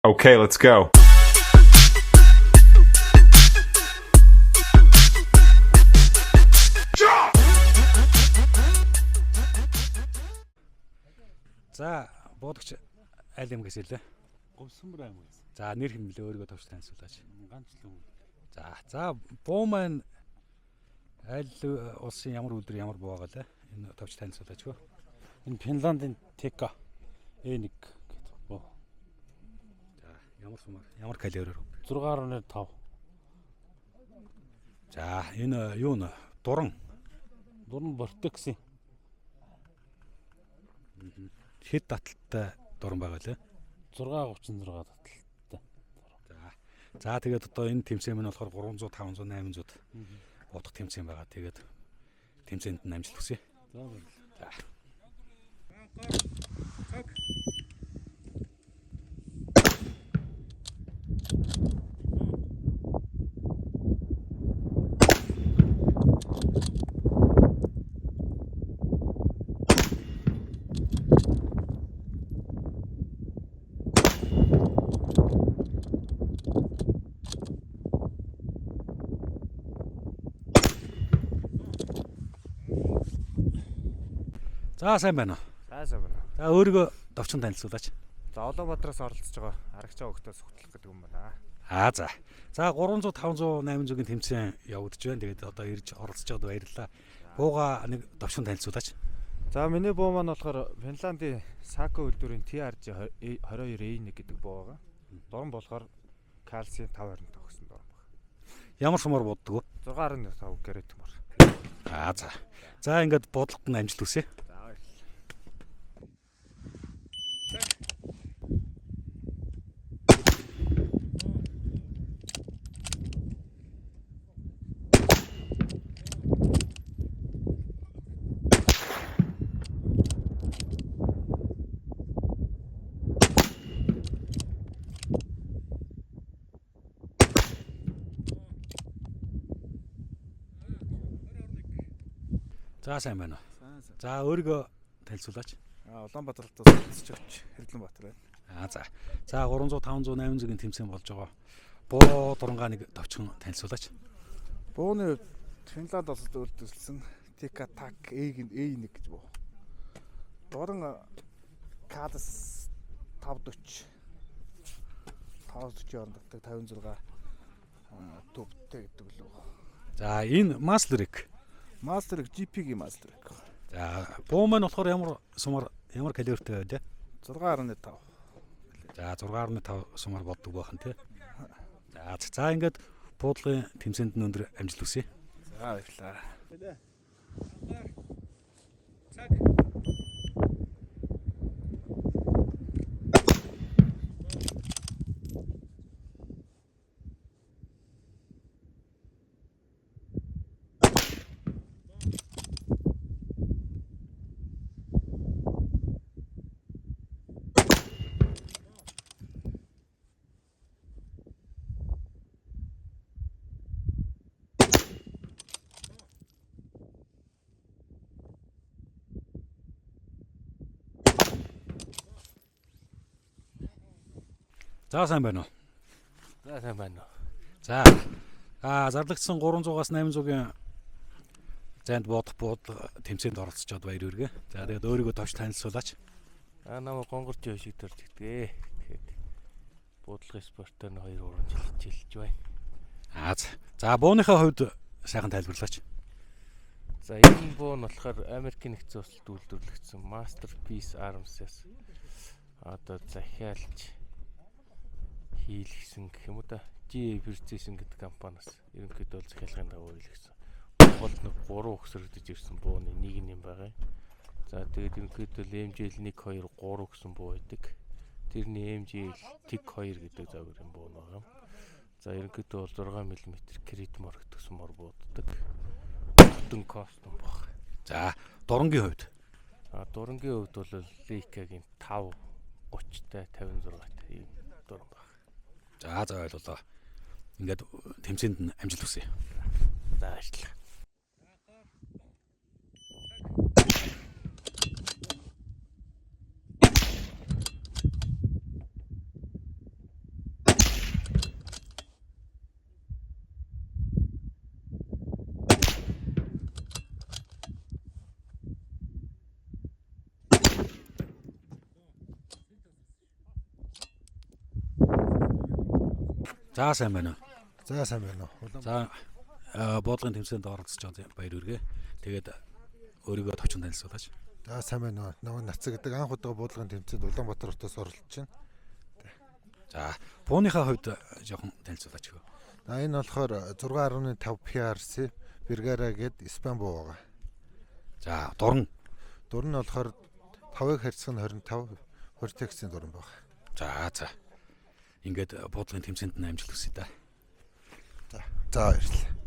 Okay, let's go. За, буудагч аль аймгаас илээ? Говьсанбар аймагаас. За, нэр хэмнэлээ өөрийгөө товч танилцуулаач. Ганцлан. За, за буу маань аль улсын ямар үйлдвэр ямар буу байгаа лээ? Энэ товч танилцуулаач хөө. Энэ Финландын ТК Э1 гэдэг буу. За, ямар сумаар, ямар калориор. 6.5. За, энэ юу нэ? Дуран. Дуран Vortex-ийн Хэд таталтай дуран байгаа лээ? 6.36 таталтай. За. За, тэгээд одоо энэ тэмцээн минь болохоор 300, 500, 800 бодох тэмцээн байгаа. Тэгээд тэмцээнд нь амжилт хүсье. За баярлалаа. За. За, сайн байна уу? За сайн байна. За, өөрийгөө товчхон танилцуулаач. За Улаанбаатараас оролцож байгаа Арагчаа өгтөө сугтлах гэдэг юм байна. Аа за. За 300 500 800-ийн тэмцээн явагдаж байна. Тэгээд одоо ирж оролцож байгаад баярлалаа. Бууга нэг товчхон танилцуулаач. За миний буу маань болохоор Финландын Сако үйлдвэрийн TRG 22A1 гэдэг буу байгаа. Дуран болохоор кальцийн 525 гэсэн дуран байна. Ямар сумаар буддаг вэ? 6.5 гэрэт мөр. Аа за. За ингээд бодлогод нь амжилт хүсье. За баярлалаа. За сайн байна уу? За өөрийгөө танилцуулаач. Аа Улаанбаатарт оролцож Хэрлэнбаатар байна. Аа за. За 300 500 800-ийн тэмцээн болж байгаа. Буу дурангаа нэг товчхон танилцуулаач. Бууны хувьд Финланд улсад үйлдвэрлэсэн TK TAC A1 гэж буу. Дуран Калс 540 540 орон татдаг 56 төвтэй гэдэг лөө. За энэ Master-ыг. Мастер GP-гийн мастер. За буу маань болохоор ямар сумаар ямар калоритой байлаа? 6.5. За 6.5 сумаар боддог байх нь тий. За за ингээд буудлын тэмцээнд нь өндөр амжилт хүсье. За баярлалаа. За сайн байна уу? За сайн байна уу? За. Аа зарлагдсан 300-аас 800-ийн зайд буудах буудлага тэмцээнд оролцож чад баяр хүргэе. За тэгээд өөрийгөө товч танилцуулаач. Аа намайг гонгорч шиг төрж гэдэг. Тэгэхээр буудлын спортоор нь 2 3 жил хичээлж байна. Аа за. За бууныхаа хувьд сайхан тайлбарлаач. За энэ буу нь болохоор Америкийн нэгдсэн улсад үйлдвэрлэгдсэн Masterpiece Arms-аас одоо захиалж хийлгсэн гэх юм уу да. GA Precision гэдэг компаниас ерөнхийдөө бол захиалгын дагуу хийлгсэн. Монголд нэг 3 өгсөрөгдөж ирсэн бууны нэг нь юм байгаа юм. За тэгээд ерөнхийдөө л MJL 1 2 3 гэсэн буу байдаг. Тэрний MJL Тэг 2 гэдэг загварын буу байгаа юм. За ерөнхийдөө бол 6 мм крит мор гэсэн мор бууддаг. Бүтэн костюм баг. За дурангийн хувьд. А дурангийн хувьд бол Leica-гийн 5 30-тай 56-тай ийм дуран баг. За за ойлголоо. Ингээд тэмцээнд нь амжилт хүсье. За баярлалаа. За сайн байна уу? За сайн байна уу? За буудлын тэмцээнд оролцож байгаа баяр хүргэе. Тэгээд өөрийгөө товчхон танилцуулаач. За сайн байна уу? Намайг Нацаг гэдэг, анх удаа буудлын тэмцээнд Улаанбаатар хотоос оролцож байна. За бууныхаа хувьд жоохон танилцуулаач гөө. За энэ болохоор 6.5 PRC Vergara гээд Испани буу байгаа. За дуран. Дуран нь болохоор 5-ыг харьцах нь 25 Vortex-ийн дуран байгаа. За за. Ингээд буудлын тэмцээнд нь амжилт хүсье да. За баярлалаа.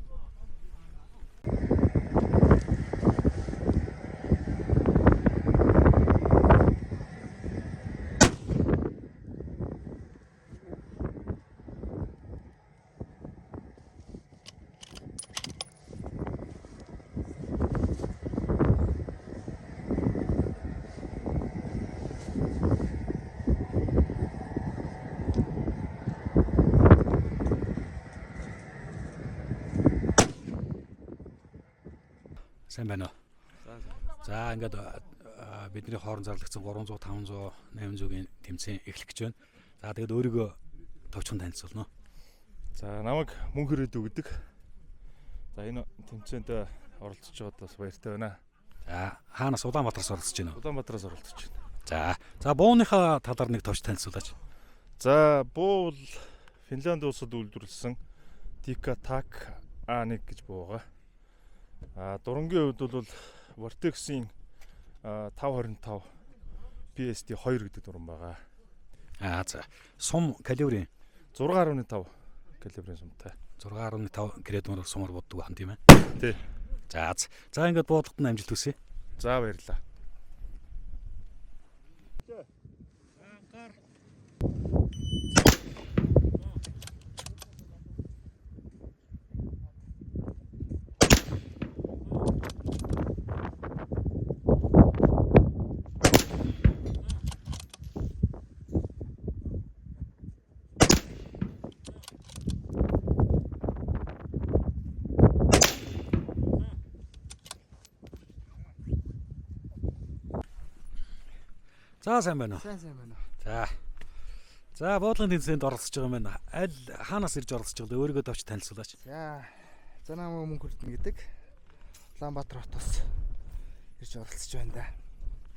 Сайн байна уу? За ингээд бидний хоорон зарлагдсан 300, 500, 800-ийн тэмцээн эхлэх гэж байна. За тэгээд өөрийгөө товчхон танилцуулна уу? За намайг Мөнх Ирээдүй гэдэг. За энэ тэмцээнд оролцож байгаад бас баяртай байна. За хаанаас Улаанбаатараас оролцож байна уу? Улаанбаатараас оролцож байна. За за бууныхаа талаар нэг товч танилцуулаач. За буу бол Финланд улсад үйлдвэрлэсэн Tikka Tak A1 гэж буу байгаа. А дурангийн хувьд бол Vortex-ийн 525 PSD 2 гэдэг дуран байгаа. Аа за сум калибрын 6.5 калибрын сумтай. 6.5 градмаар сумар боддог бахан тийм ээ. Тий. За за ингээд буудлагт нь амжилт хүсье. За баярлалаа. За сайн байна уу? Сайн байна уу? За. За буудлын тэмцээнд оролцож байгаа юм байна. Аль хаанаас ирж оролцож байгаа вэ? Өөрийгөө товч танилцуулаач. За намайг Мөнх Эрдэнэ гэдэг. Улаанбаатар хотоос ирж оролцож байна да.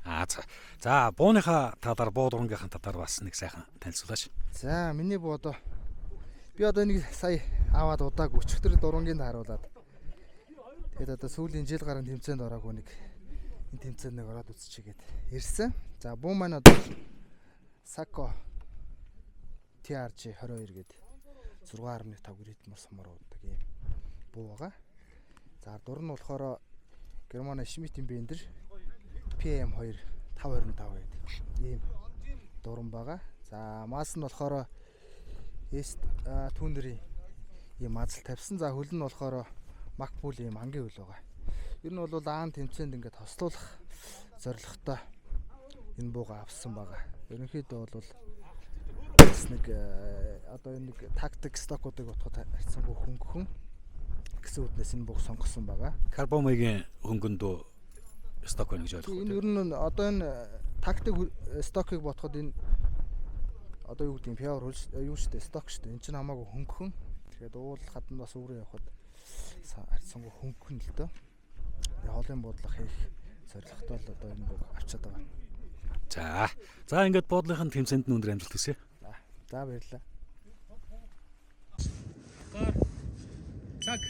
Аа за. За бууныхаа талаар, буу дурангийнхаа талаар бас нэг сайхан танилцуулаач. За миний буу одоо би одоо нэг сая аваад удааг өчигдөр дурангийн харуулад. Тэгээд одоо сүүлийн жил гарan тэмцээнд ороогүй нэг энэ тэмцээнд нэг ороод үзчихгээд ирсэн. За буу маань одоо Sako TRG 22 гээд 6.5 градмар сумар уудаг юм буу байгаа. За дур нь болохоор Германы Schmidt Bender PM2 525 гэдэг ийм дуран байгаа. За мас нь болохоор S түүнэрийн ийм мазал тавьсан. За хөл нь болохоор Macpool ийм ангийн хөл байгаа. Ер нь бол аан тэмцээнд ингээд хослуулах зорилготой энэ бууга авсан байгаа. Ерөнхийдөө бол бас нэг одоо энэ нэг тактик стокуудыг утгад харьцангуй хөнгөхөн гэсэн үднээс энэ бууг сонгосон байгаа. Карбомигийн хөнгөндөө сток байна гэж ойлгох үү? Энэ ер нь одоо энэ тактик стокыг бодоход энэ одоо юу гэдэг юм пиар юу шүү дээ, сток шүү дээ. Энэ чинь хамаагүй хөнгөхөн. Тэгэхээр уул гадна бас өөрөө явхад харьцангуй хөнгөхөн л дөө. Тэгээ холын буудлага хийх зорилготой л одоо энэ бууг авчиад байгаа. За. За ингээд буудлынхын тэмцээнд нь өндөр амжилт хүсье. За баярлалаа. Цаг.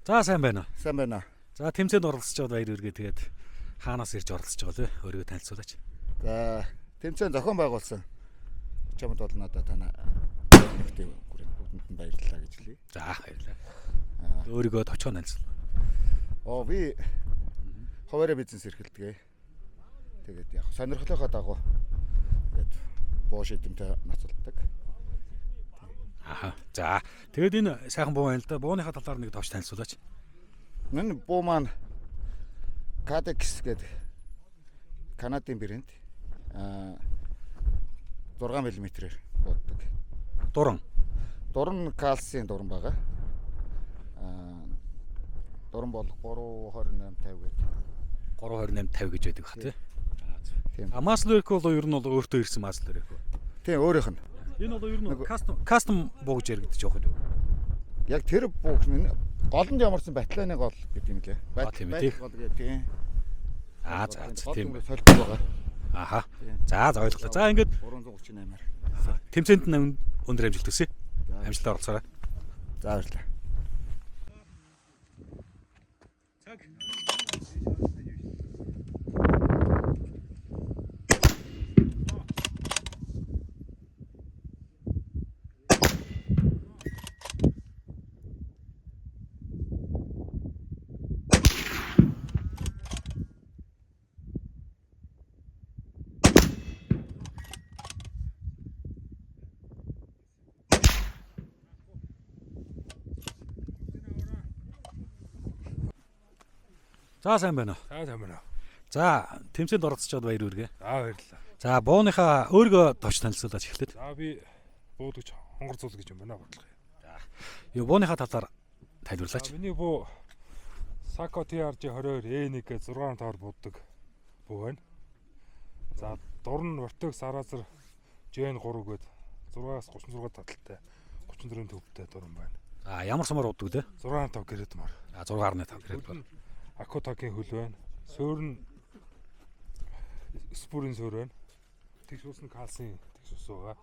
За сайн байна уу? Сайн байна. За тэмцээнд оролцож байгаад баяр хүргэе. Тэгээд хаанаас ирж оролцож байгаа вэ? Өөрийгөө танилцуулаач. За тэмцээн зохион байгуулсан чамд бол надад танаа нэгтэй бүгдэнд нь баярлалаа гэж хэлье. За баярлалаа. Өөрийгөө товчхон танилцуул. Оо би хуваараа бизнес эрхэлдэг. Тэгээд яг сонирхлынхаа дагуу тэгээд Буу шидэмтэй ноцолддог. Аха. За, тэгээд энэ сайхан буу байна л да. Бууныхаа талаар нэг товч танилцуулаач. Энэ буу маань Cadex гэдэг Канадын брэнд. 6 мм-ээр бууддаг. Дуран. Дуран кальцийн дуран байгаа. Дуран бол 3.28 50 гэдэг. 3.28 50 гэж байдаг хаа тий. Тийм. А Маслерк бол ер нь бол өөртөө ирсэн Маслерк. Тийм, өөрийнх нь. Энэ бол ер нь custom буу гэж яригдчих жоох юм. Яг тэр бууг нь голонд ямарсан батлааны гол гэдэг юм лээ. Тийм ээ. Гол гэдэг тийм. Аа за тийм. Солилцоо байгаа. Аха. За за ойлголоо. За ингээд 338-аар. Тэмцээнд нь өндөр амжилт хүсье. Амжилтаар оролцоорой. За баярлалаа. Цаг. За сайн байна уу? За сайн байна уу? За тэмцээнд оролцож байгаад баяр хүргэе. За баярлалаа. За бууныхаа өөрийгөө товч танилцуулаач эхлээд. За би буудагч хонгор зул гэж юм байна бодлого. За. Юу бууныхаа талаар тайлбарлаач. Миний буу Sako TRG 22 E1 гэж 6 тоор бууддаг буу байна. За дурн Vortex Arazer Gen 3 гээд 6-аас 36 таталтай 34 төвтэй дуран байна. За ямар сумаар бууддаг лээ? 6.5 грэдмар. За 6.5 грэдмар. Акутагийн хөл байна. Суурь нь спүрийн суурь байна. Тэгш ус нь кальцийн тэгш ус байгаа.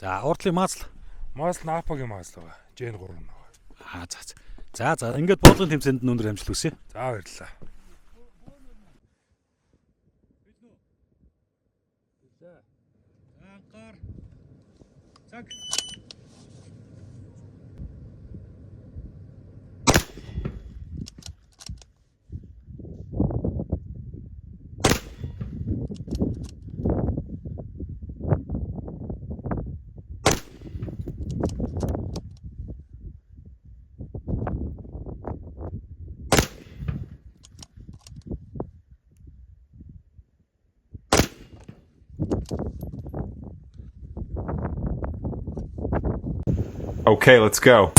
За урдлын маазл. Маазл Напагийн маазл байгаа. Gen 3 нь байгаа. Аа за. За за ингээд буудлын тэмцээнд нь өндөр амжилт хүсье. За баярлалаа. Ангаар. Цаг. Okay, let's go.